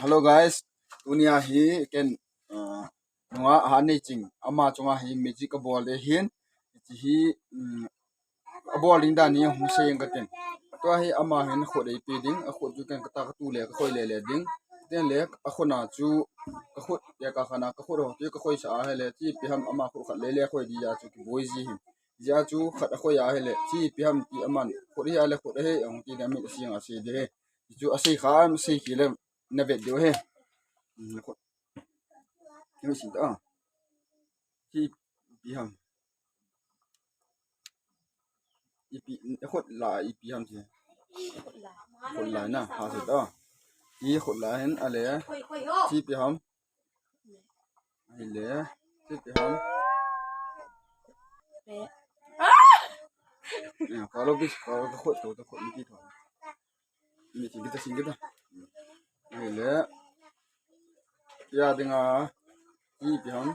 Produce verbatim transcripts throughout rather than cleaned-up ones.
Hello guys, tunia hi ken, uh, nunga ha nei ching ama chunga hi magic kabol de hin, hiche hi, um, abol ding dan hi hung sei ing katin. Tua hi ama hin khut eipe ding, akhut chu ken kata katu le kakhoi le le ding. Tin le akhut na chu kakhut ya ka khana kakhut ho chu kakhoi sa ahile chi ipi ham ama khut khat le le khoi di ya chu kiboi ji hin. Jia chu khat akhoi ahile chi ipi ham ti aman khut hi ale khut hi ahung ti le mi sing a sei de. Chu asei kha am sei kile na vet diu ahi. Hmm, khut. Ni sei ta. Chi ipi ham. Ipi, khut la ipi ham chi. Khut la na, ha sei ta. Chi khut la hin ale. Chi ipi ham. Ahile. Chi ipi ham. Eh, kalo bis, kalo khut to, to khut ni ki to. Ni sing kita, sing kita. Ahile. Ya dinga. Ipi ham.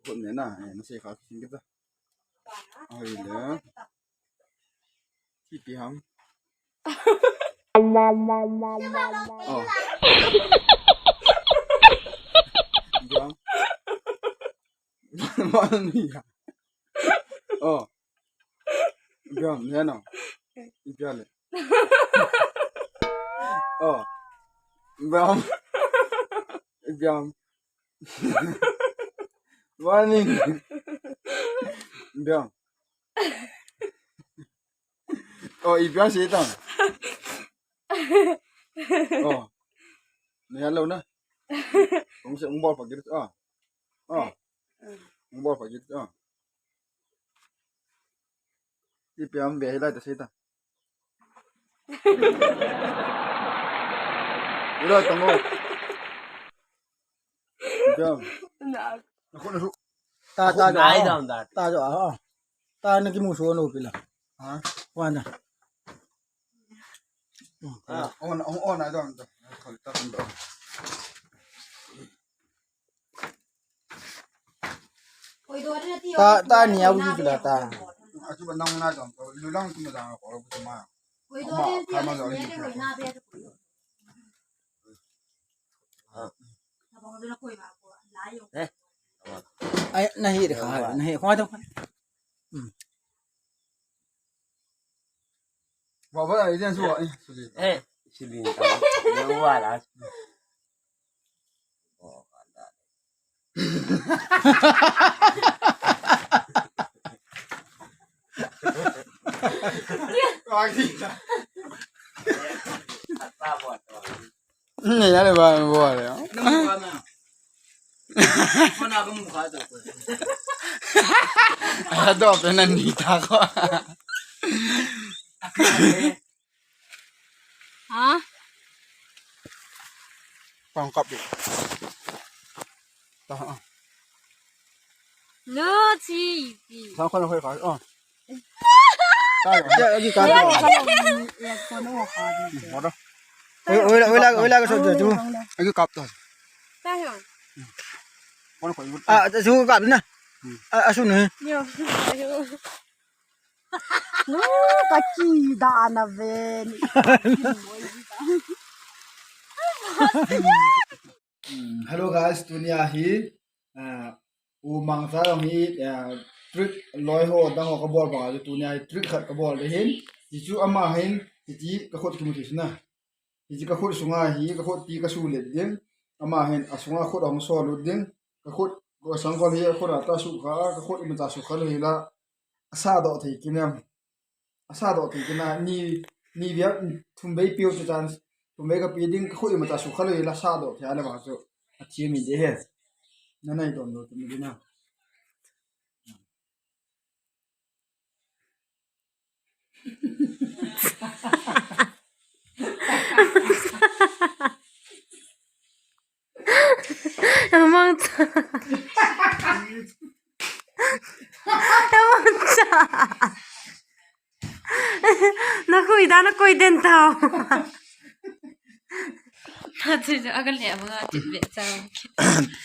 Khut ne na, eh, na sei kha sing kita. Ahile. Ipi ham. Oh. Ipi ham. Mami ya. Oh. Ipi ham, ne na. Ipi ham le. Oh. Ipi ham. Ipi ham. Warning. Ipi ham. Oh, ipi ham sei ta. Oh. Ni hello na. Hung sei, hung bol pha kit. Oh. Oh. Hung bol pha kit. Oh. Ipi ham be hilai ta sei ta. Ura tango. Ipi ham. Na. Aku na su. Ta, ta, Nai ta. Dam da. Ta jo, ah. Ta na kimu so no pila. Ha? Wana. Ah. On, on, on, I don't. Ta, ta ni abu tu la ta. Achu ba nang na dong, lu lang tu ma dang ko bu ma. Ma, ka ma lo ni. Eh. Ai, nahi de kha, nahi, kha to. Hmm. Baba, idan su, eh, suli. Eh, suli. Yo wala. Ne ya le ba bo le. Ado pe na ni ta ko. Ha? Pang kap di. Ta, ah. Lo chi pi. Sa ko na ko ka. Oh. Ta, ya, ya, ya, ka. Mo da. Oi, oi, oi, la, oi, la, ka so tu. Agi kap ta. Ta yo. Ko na ko. Ah, su kap na. Hmm. Ah, asu ni. Yo. Ayo. Nu, ka kida na ven. Hmm, hello guys, tunia hi, ah, u Mangcha jong hi, ah, trick loi ho dang ho kabol banga chu tunia hi trick khat kabol de hin. Hichu ama hin, hiti ka khut kimu thei suna. Hiche ka khut sunga hi, ka khut ti ka sulet ding. Ama hin, asunga khut ahung solut ding. Ka khut, ka sangkhol hi, a khut a ta sukha, ka khut imacha sukha lou hila, asa doh thei kinem. Asa doh thei kinem, ni, ni bia, thum vei piu chu chance. Thum vei ka pe ding, ka khut imacha sukha lou hila, asa doh thei a le vang chu. Athi mi de he. Na nai don lo tu mi de na. Amang cha. Amang cha. Na khui da na koi den tao. Na chu chu aga le anga chu be cha.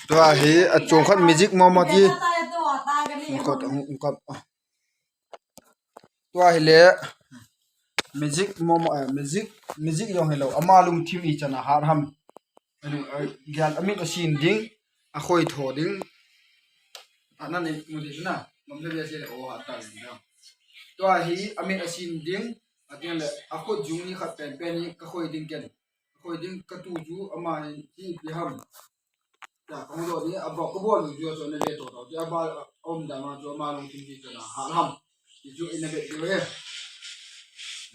Tua hi a chung khat magic mo mo ti. Ko ta ung kap. Tua hi le. Magic momo, eh, magic, magic jong hilou. Ama lungthim ichan a hat ham. Anu, eh, gel amit asin ding, akhoi tho ding. Anan ni mu ding na, mam le bia se le o hat ta ding na. Tua hi amit asin ding, atin le akhut jung ni khat pen pen ni kakhoi ding ken. Khoi ding katu chu ama hi ipi ham. Ya, kamu do ni, aba kabol ni chu chu na ve to to. Ya ba om da ma chu ama lungthim ichan a hat ham. Ti chu ina ve diu he.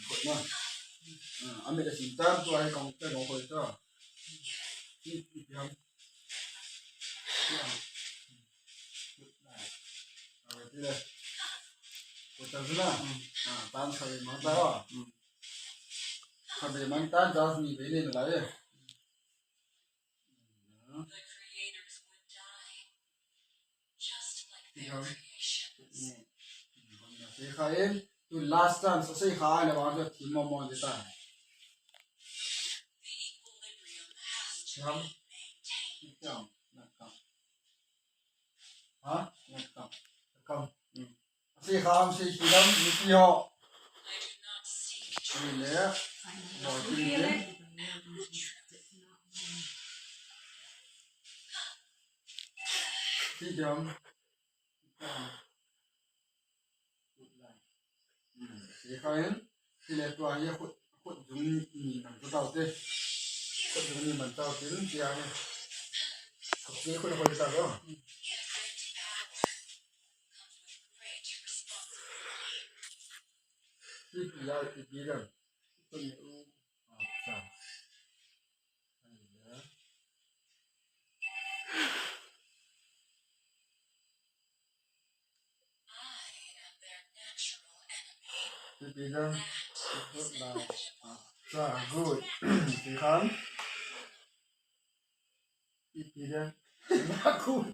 Khut na. Ah, amit asin tan tua hi kong te kong khoi ta. Ti, ti ham. Ti ham. Ah, ti le. Khut ta chu na. Ah, tan sai ma ta. Khabe man tan jas ni be ni la ye. Sei kha in, tu last chance, sei kha le vang chu thim mo mo de ta. Siam, siam, na kam. Ha? Na kam. Kam. Hmm. Sei kha am sei kidam, ni ti ho. Ni le. Lo ti ni le. Ti dam. Sei kha in, ti le tua hi khut, khut jung ni man tau te. Khut jung ni man tau te, ti a ni. Khut ni khut khut ta lo. Ti pi ya, ti pi dam. Khut ni u. Acha. Ti pi dam. Khut la. Acha, good. Ti khan. Ti pi dam. Good.